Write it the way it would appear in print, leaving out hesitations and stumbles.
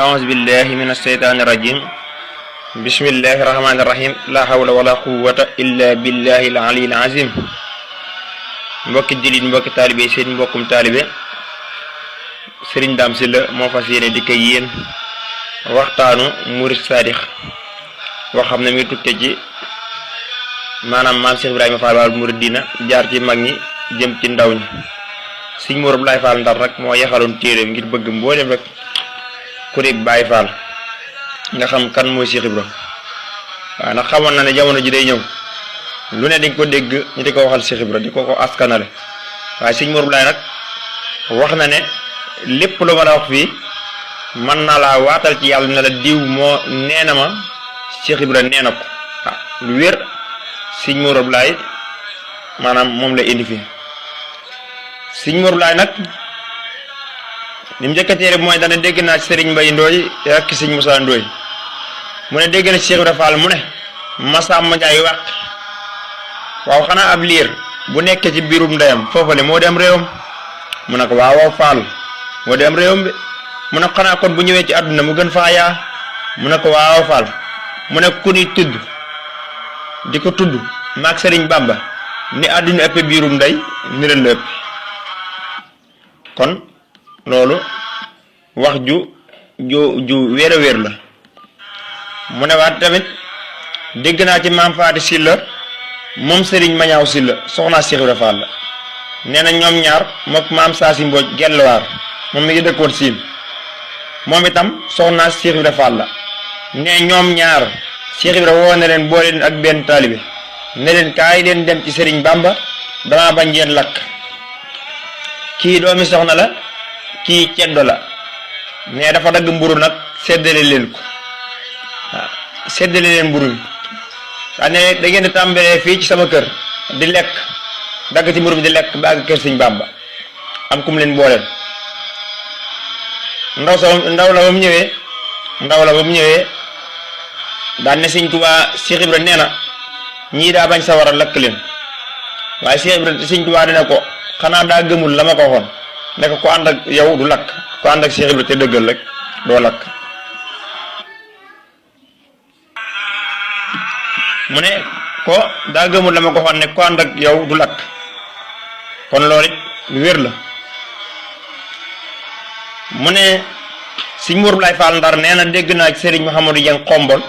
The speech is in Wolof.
أعوذ بالله من الشيطان الرجيم بسم الله الرحمن الرحيم لا حول ولا قوة إلا بالله العلي العظيم mbokki jullit mbokki taalibe seen mbokkum taalibe Serigne Dame Sylla moo fas yéene dikk ak yéen waxtaanu murid saadix boo xam ne mi tukke ci maanaam maam Cheikh Ibrahima Fall Baabul Muridiina jaar ci mag ñi jëm ci ndaw ñi Sëriñ Moor Abdoulaye Fall Ndar rek moo yaxaloon téere ngir bëgg mboolem rek ku di Baay Fall nga xam kan mooy Cheikh Ibra waaw ndax xamoon na ne jamono ji day ñëw lu ne dañ ko dégg ñu di ko waxal Cheikh Ibra di ko askanale waaye Sëriñ Moor Abdoulaye nag wax na ne lépp lu ma la wax fii mën naa laa waatal ci yàlla ne la diw moo nee na ma Cheikh Ibra nee na ko waaw lu wér Sëriñ Moor Abdoulaye maanaam moom la indi fii Sëriñ Moor Abdoulaye nag li mu njëkk a téere mooy dana dégg naa ci Serigne Mbaye Ndooy ak Sëriñ Moussa Ndooy mu ne dégg na ci Cheikh Ibra Fall mu ne Masamba Njaay wax waaw xanaa ab liir bu nekkee ci biirum ndeyam foofale moo dem réewam mu ne ko waaw Fall moo dem réewam bi mu ne xanaa kon bu ñëwee ci àdduna mu gën faa yaa mu ne ko waaw Fall mu ne ku ni tudd di ko tudd maag Serigne Bamba ni àdduna ëpp biirum ndey ni leen la ëpp kon loolu wax ju wér a wér la mu ne waat tamit dégg naa ci maam Faati Sylla moom Serigne Mañaaw Sylla soxnaa Cheikh Ibra Fall la nee na ñoom ñaar mook maam Saasi Mbooj Gelwaar moom mi ngi dëkkoon Siin moom itam soxnaa Cheikh Ibra Fall la ne ñoom ñaar Cheikh Ibra woo na leen boole leen ak benn taalibe ne leen kaay leen dem ci Serigne Bamba damaa bañ ngeen lakk kii doomi soxna la kii ceddo la mais dafa dagg mburu nag seddale leen ko waaw seddale leen mburu mi daa ne da ngeen di tàmbalee fii ci sama kër di lekk dagg ci mburu mi di lekk ba àgg kër Sëñ Bàmba am kum leen booleel ndaw la ba mu ñëwee daan ne Sëñ Tuubaa Cheikh Ibra nee na ñii daa bañ sawara lakk leen waaye Cheikh Ibra Sëñ Tuubaa dina ko xanaa daa gëmul la ma ko waxoon ne ko ànd ak yow du lakk ko ànd ak Cheikh Ibra te dëggal rek doo lakk mu ne ko daa gëmul la ma ko waxoon ne ko ànd ak yow du lakk kon loolu it lu wér la mu ne Sëriñ Moor Abdoulaye Fall Ndar nee na dégg naa ci Serigne Mouhamadou Dieng Xombol